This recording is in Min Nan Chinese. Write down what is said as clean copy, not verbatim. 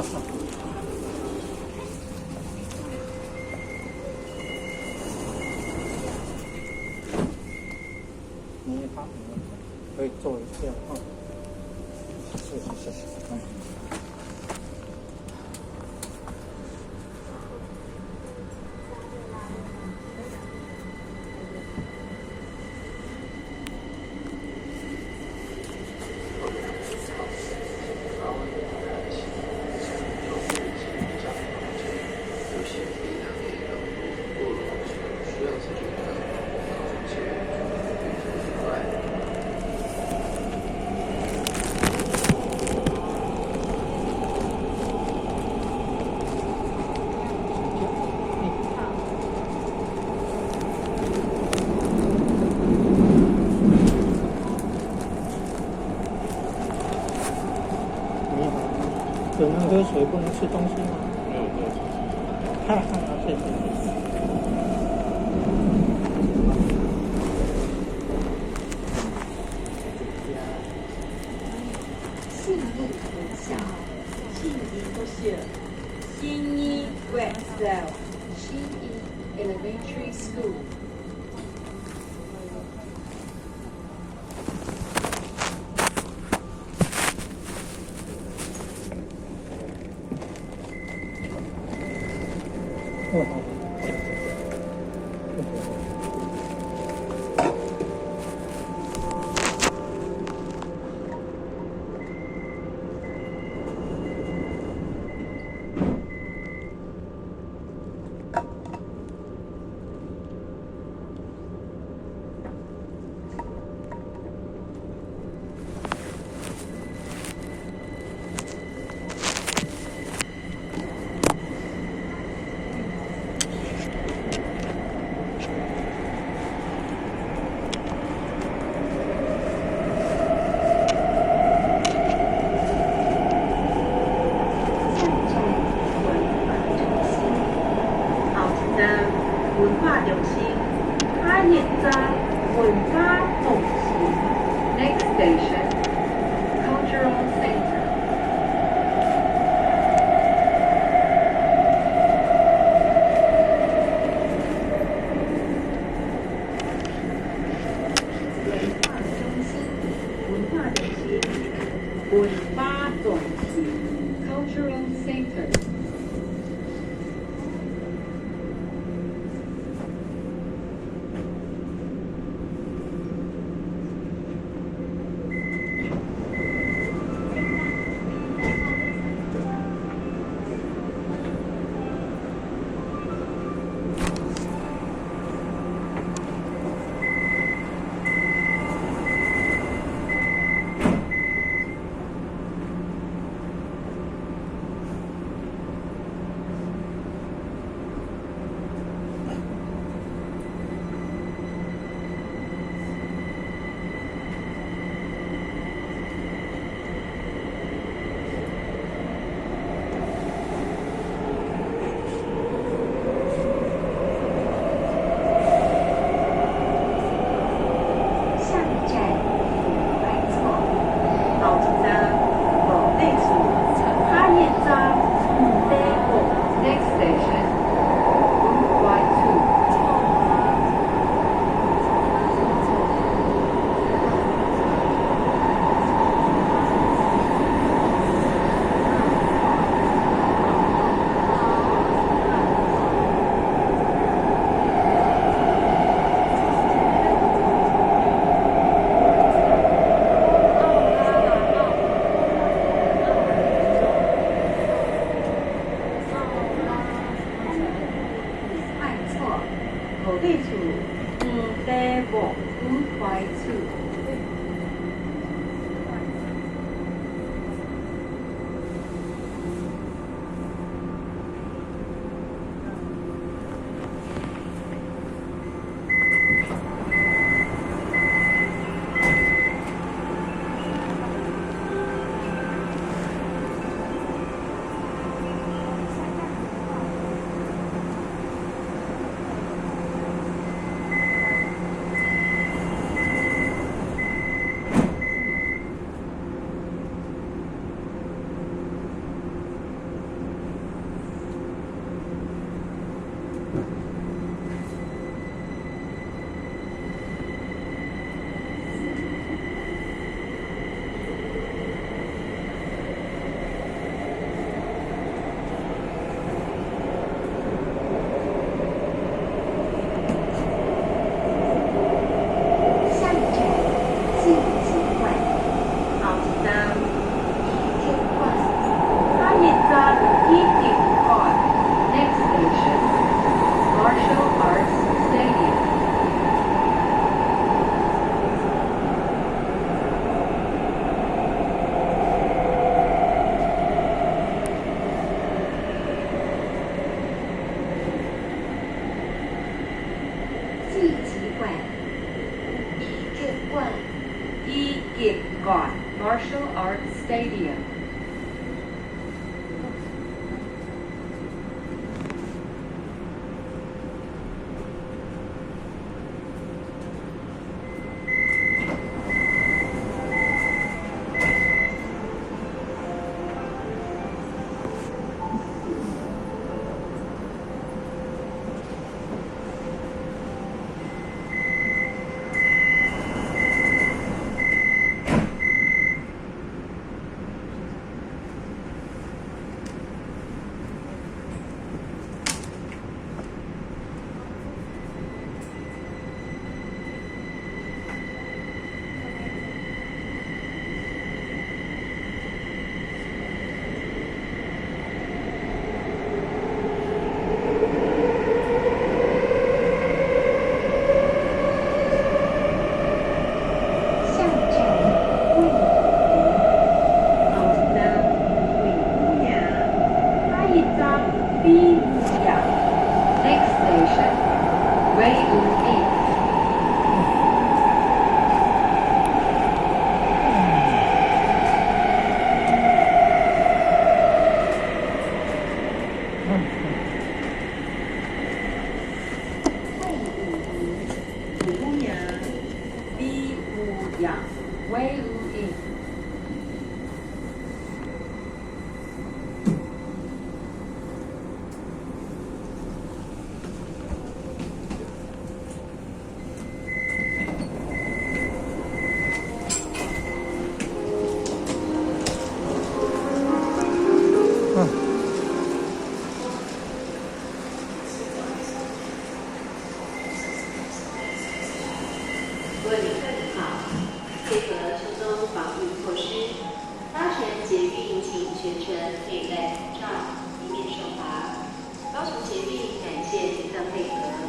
哈哈。你好，可以坐一下啊。謝謝謝謝。嗯。你好，只能喝水，不能吃東西嗎？沒有，沒有。哈哈，謝謝謝謝。信義國小，信義國小，信義國小， Xinyi Elementary School. 哦，好，謝謝。謝謝。下一站文化中心，後一站文化中心，下一站文化中心。 Next station, Cultural Center. 文化中心，文化中心，文化中心。 Cultural Center. 集館。後一站，醫技館。下一站，醫技館。 Next station, Martial Arts Stadium. 技擊館。醫技館。醫技館。 Martial Arts Stadium. 下一站，衛武營。後一站，衛武營。下一站，衛武營。 Next station, Wei Wu Ying. 衛武營。衛武營，衛武營。 Wei Wu Ying. 各位旅客您好，配合秋冬防疫措施，搭乘捷運請全程佩戴口罩，以免受罰。高雄捷運感謝您的配合。